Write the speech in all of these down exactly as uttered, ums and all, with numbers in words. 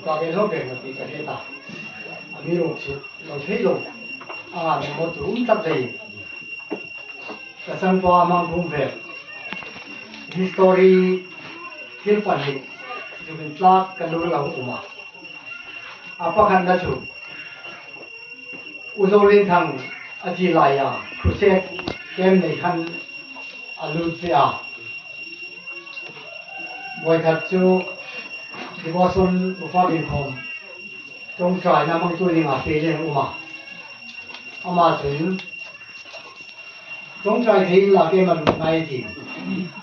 Ka ke lo ke na ti ka hre ta. Amiruokchu lo thei lo. A, mi mo tu um tak thei. Ka sangpa Mangkhum Vel. History thil pahni zuk intlak ka lung lo um a. A pakhatna chu U Zolinthang a ti laia crusade camp nei khan a lut ve a. Voikhat chu devotion ufa inkhawm ṭawngṭaina hmangtu dinga fe le um a. Ama chun ṭawngṭai thei inla camp-a lut ngai ti,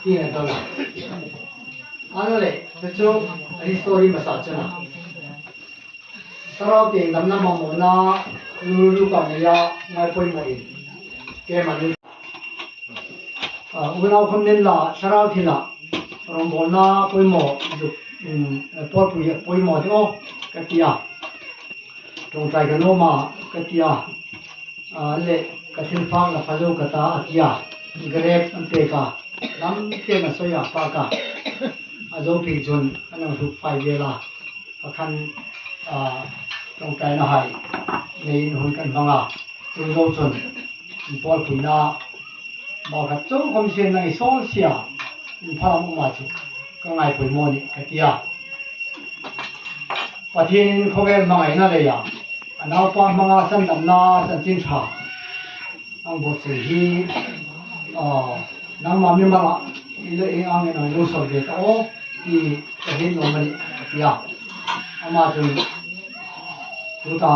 tiin a dawn a. A ni leh, chu chu history hmasa chu a nih. Thlarau tieng damna mamawna lulu ka neia ngai poimaw in camp-a lut. A, unau khawm nen la, thlarau thila rawngbawlna poimaw zuk, um, pawlpui poimaw ding aw ka ti a. Ṭawngṭai ka nuom a ka ti a. A, le ka thil fak la pha zo ka ta a ti a. Grape an pek a. Lam te na soya fak a. A zo pik chun an ang hruk fai vel a. A khan, a, ṭawngṭaina hai neiin hun kan hmang a. Chu zo chun pawlpuina mau khat chau khawm sien ngai sawl sia. Inphalam um a chu ka ngai poimaw nih ka ti a. Pathienin khawvel hmangaina leia a naupa hmanga sandamna chanchin ṭha ang bawk sei hi, a, nangma mimal a i le i angin a lo sawr ve ta aw ti ka hriet nuom a nih ka ti a. Ama chun tuta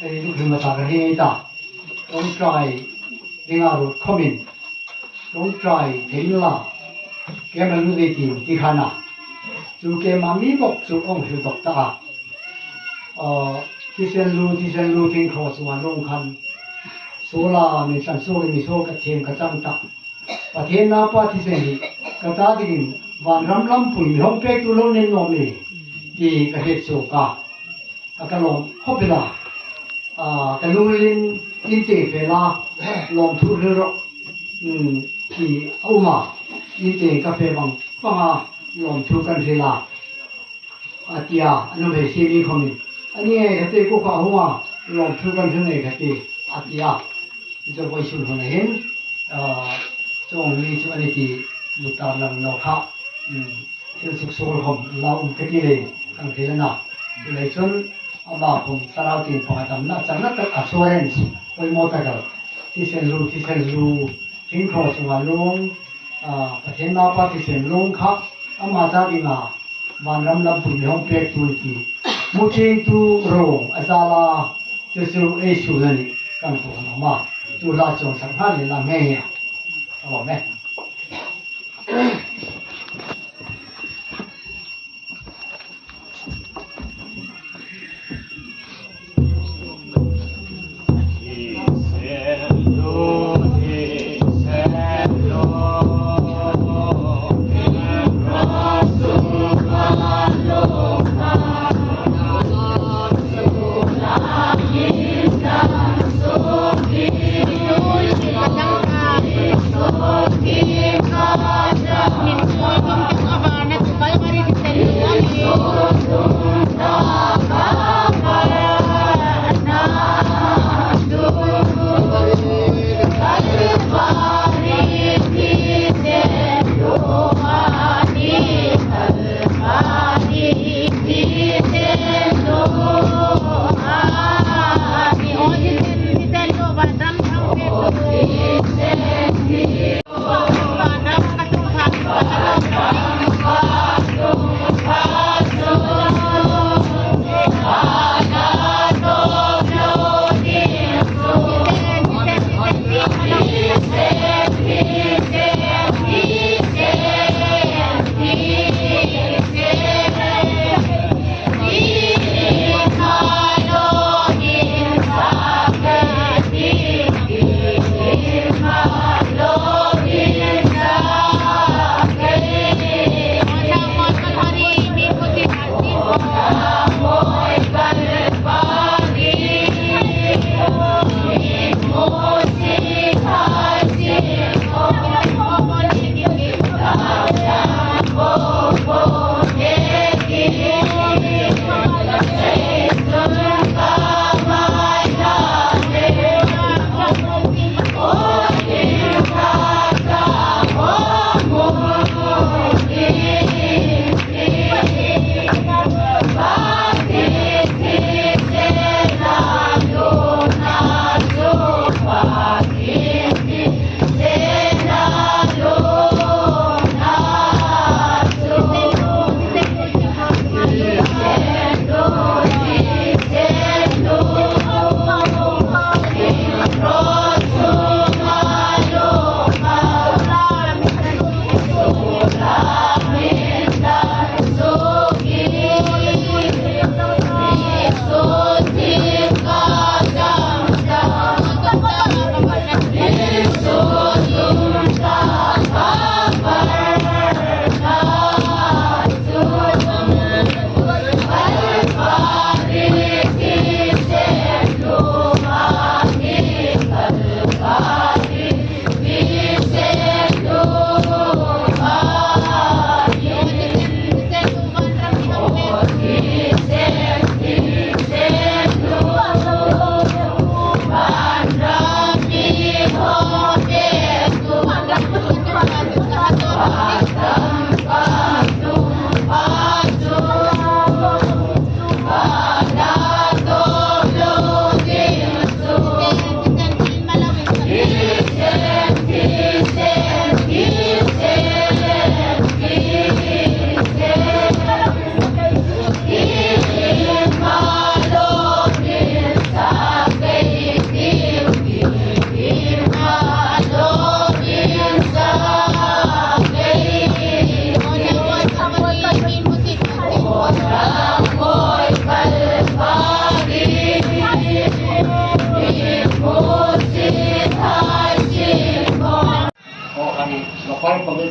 ei lu hrim a ta ka hre ngei ta. Ṭawngṭai dinga ruot khawmin ṭawngṭai thei inla camp-a lut ei ti, ti khan a. Chu camp-a mi bawk chu a hung hril bawk ta a. A, thisen lu, thisen lu, thingkhro chunga lung khan suola min hlan suok in mi suok ka thiem ka chang ta. Pathien naupa thisen hi ka ta dingin vanram lampui mi hawng pektu lo nen naw mi ti ka hriet suok a. A ka lawm khawp el a. A, ka lungril in tieng fe la, lawmthu hril rawh, um, ti a um a. In tieng ka fe vang vanga lawmthu kan hril a. A ti a, a nuhmei Simi khawmin. A ni ngei ka ti, khuo kha hung a, lawmthu kan hril ngei ka ti, a ti a. Chu vawisun hun a hin, a, chuong mi chu a ni ti, mutar lang naw kha. Um, thil suksuol khawm la um ka ti leiin kan hril a na. Chu lei chun ama khawm thlarau tieng panga damna a changna tak assurance poimaw tak el. Thisen lu, thisen lu, thingkhro chunga lung, a, Pathien naupa thisen lung kha ama ta dinga vanram lampui mi hawng pektu ti. Hmu chiengtu ruong a zala chu chu ei suol a nih kan hmu nuom a. Chu la chuong sak nghal le la ngei a. A lawm e.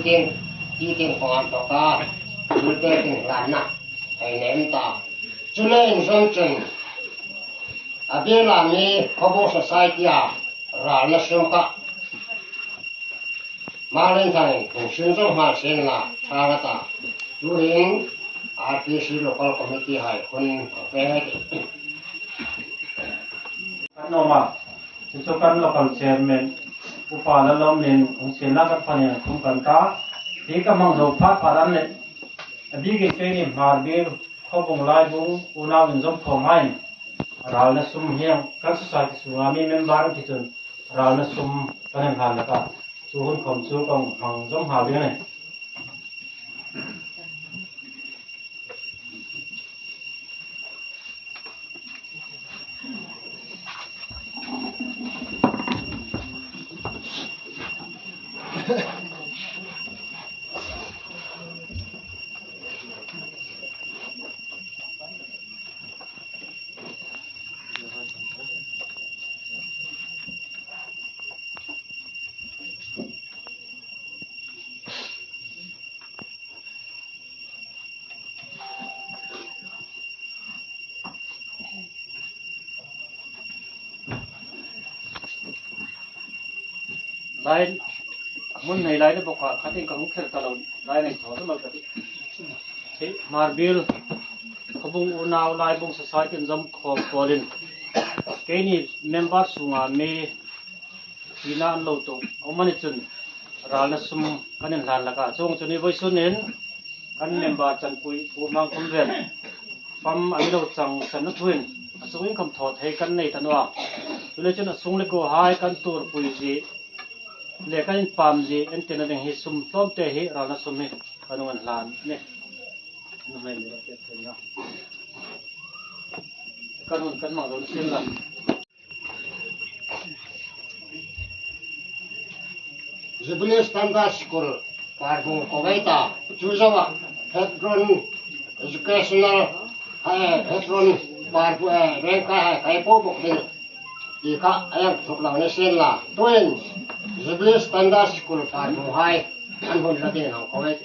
Tin, ti tin ko an to ka, thil pe tin ran na, ei nem ta. Chu le inzawm chun, a biel a mi, Khawbung Society a, ralna sum kha, Valentine, hung sin zo hma sin la, ṭha la ta. Tuhin, R P C Local Committee hai hun, pe. Kan nuom a, chu chu kan local chairman, Upa Lalawmlien, hung sin la kan pani'n khum kan ta. Hi ka hmang zo phat phat an le, a bikin keini Hmarbiel, Khawbung Laibung, unau inzawm khawm hai. Ralna sum hieng, kan society sunga mi member an ti chun, ralna sum kan inhlan laka. Chu hun khom chu kong hmang zawm nghal ding a nih. Lai, mun nei lai le bawk a, khatin ka hung kher ta lo, lai nei thaw ta lo ka ti. Hei, Hmarbiel, Khawbung Unau Laibung Society inzawm khawm pawlin, keini member sunga mi, tina an lo tuok, a um a ni chun, ralna sum kan inhlan laka. Chuong chu ni vawisun hin, kan member chanpui, Pu Hmangkhumvel, fam a mi lo chang sanna thuin, a sungin khawm thaw thei kan nei ta naw a. Chu le chun a sung le kuo hai kan tuorpui zie, le kan inpam zie, entirna ding hi sum tlawmte hi, ralna sum hi, kan hung inhlan a nih. Kan hun kan hmang zo ni sien la. Jubilee Standard School, Parbung ko vai ta, chu zoa, Hebron Educational, eh, Hebron Parbung, eh, Rengkai hai kai po bok ding. Ti kha, a yang thuk lo ni sien la. Tuin, Jubilee Standard School, Parbung hai, an hun la ding hang ko vai.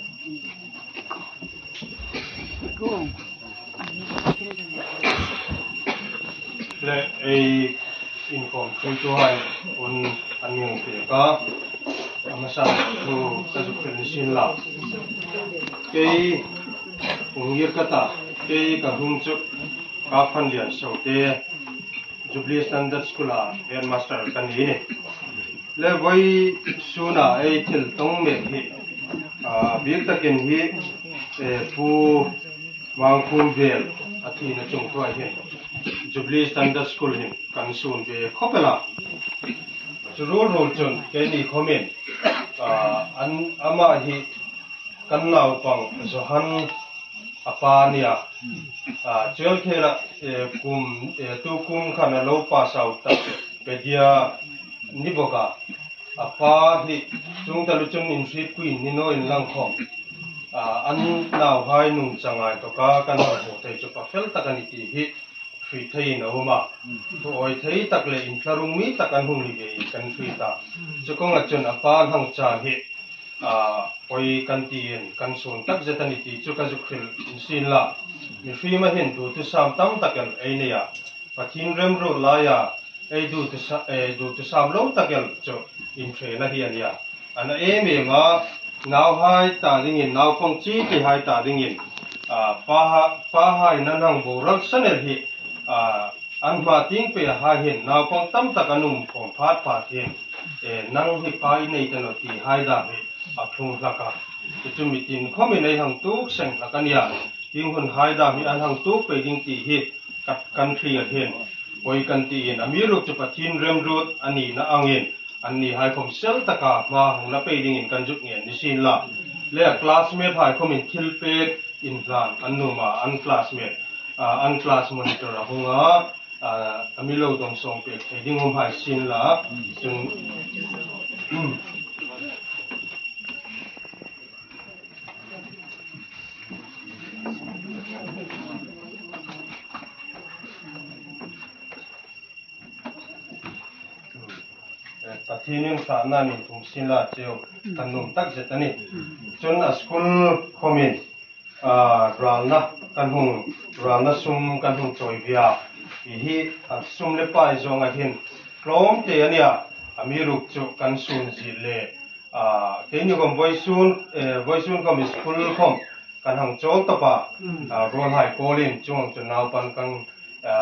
Le ei inkhawm ṭhuoituhai hun an mi hung pek a, a hmasa thu ka zuk hril ni sien la. Kei hung ngir ka ta, kei ka hming chu Kap Khanlian Sote, Jubilee Standard School-a headmaster ka ni a nih. Le vawisuna ei thil tawng mek hi, a, bik takin hi, eh, Pu Mangkhumvel a thina chungthua hin Jubilee Standard School hin kan sun ve khawp el a. Chu ruol ruol chun keini khawmin, a, an, ama hi kan naupang Johan a pa a nih a. A, chel khela, eh, kum, eh, tu kum khan a lo pass out ta, pedia ni bawk a. A pa hi chuong taluo chun inhrietpui ni naw inlang khawm, a, an nauhai nungchang a inthawka kan hang hmu thei chu pa fel tak a nih ti hi hriet theiin a um a. Thu awi thei tak le inthlahrung mi tak an hung ni ve kan hriet a. Chu kawnga chun a pa an hang chan hi, a, awi kan tiin kan sun tak zet a nih ti chu ka zuk hril ni sien la. Mihriem a hin duthusam tam tak el ei nei a. Pathien remruot laia ei duthusam, ei duthusam lo tak el chu inṭhena hi a nih a. A na em em a, nauhai ta dingin, naupang chitihai ta dingin, a, pa ha, pahai'n an hang boral san el hi, a, an hma tieng pei hai hin naupang tam tak an um khawm phat phat hin, e, nang hi pa i nei ta naw tihai dam hi a thlung hlak a. Chu chu mi tin khawmin ei hang tuok seng hlak a nih a. Hieng hunhai dam hi an hang tuok pei ding ti hi kan, kan hriet hin awi kan tiin, amiruokchu Pathien remruot a nina angin, annihai khawm sel taka hma hang la pei dingin kan zuk ngen ni sien la. Le a classmate hai khawmin thilpek inhlan an nuom a, an classmate, a, an class monitor a hung a, a, a mi lo dawngsawng pek thei ding um hai sien la. Chun, Pathienin ṭhatna ning tum sin la cheu, kan nuom tak zet a nih. Chun a school khawmin, a, ralna kan hung, ralna sum kan hung chawi ve a. Hi hi a sum le pai zawnga hin tlawmte a nih a, amiruokchu kan sun zie le, a, keini khawm vawisun, eh, vawisun khawm school khawm kan hang chawl tawp a, a, ruolhai kawlin chuong chu naupan kan, a,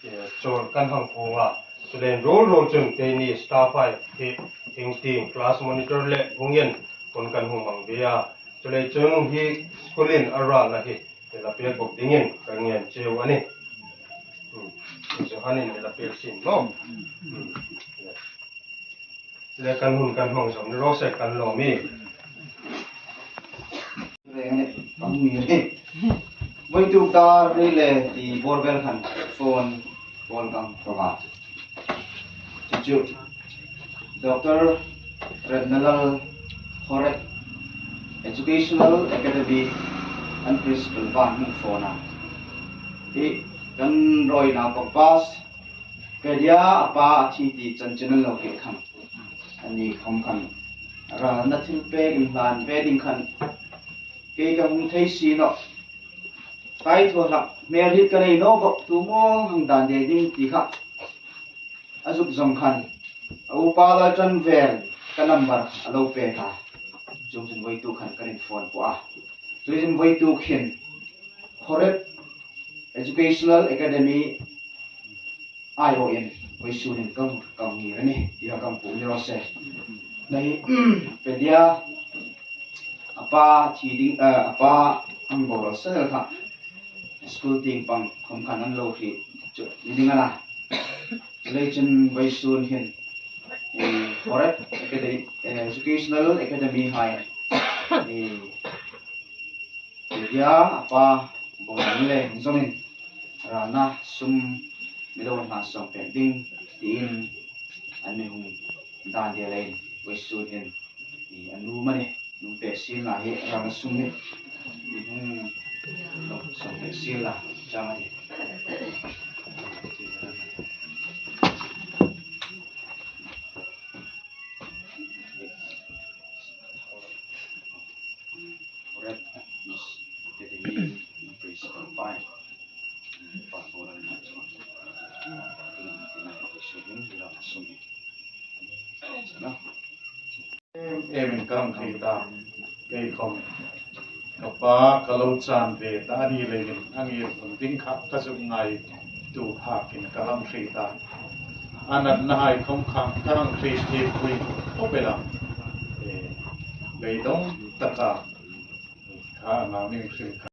eh, chawl kan hang puong a. Chuleiin ruol ruol chun keini staff hai hi hing tieng class monitor le hung en hun kan hung hmang ve a. Chuleiin chun hi school-in a ralna hi hi la pek bawk dingin kan ngen cheu a nih. Hmm. Johanin hi la pek sin maw. Hmm. Le kan hun kan hmang zawm ni raw se kan lawm ie. Reng le, kan mi le. Vawituk ta ri le ti bawr vel khan phone call kan ko a. Chu chu. Doctor Ratnalal Horep Educational Academy an principal pan min phone a. I kan ruolhai pang pass. Pedia a pa a thi ti chanchin an lo hriet khan, anni khawm khan ralna thilpek inhlan ve ding khan kei ka hung thei si nawh. Kaithaw hlak hmel hriet ka nei naw bawk, tu maw hang dan dai ding ti kha a zuk zawng khan a upa Lalṭanvel ka number a lo pek a. Chuongchun vawituk khan kan inphone pawh a. Chuongchun vawituk hin Horep Educational Academy aiawin vawisun hin kan, kan ngir a nih, tia kan puong ni raw se. Nai, Pedia a pa thi ding, eh, a pa an boral sel kha school tieng pang khawm khan an lo hriet chu ni ding a na. Chuleiin chun vawisun hin, eh, Horep Academy, eh, Educational Academy hai, eh, Pedia a pa boral le zawmin ralna sum mi lo hlan sawm pek ding tiin an mi hung dan dai leiin vawisun hin, i, a nuom a nih. Nuom pek sien la hi ralna sum hi mi hung lo sawm pek sien la chang a nih. Horep Academy principal pai. Pa boral na chu. Em em in kan hriet a. Kei khawm ka pa ka lo chan ve ta ni leiin a ngir hun ding kha ka zuk ngaituo hakin ka hang hriet a. A natnahai khawm kha ka hang hriet thei pui khawp el a. Eh, beidawng taka kha nang ning hril kha.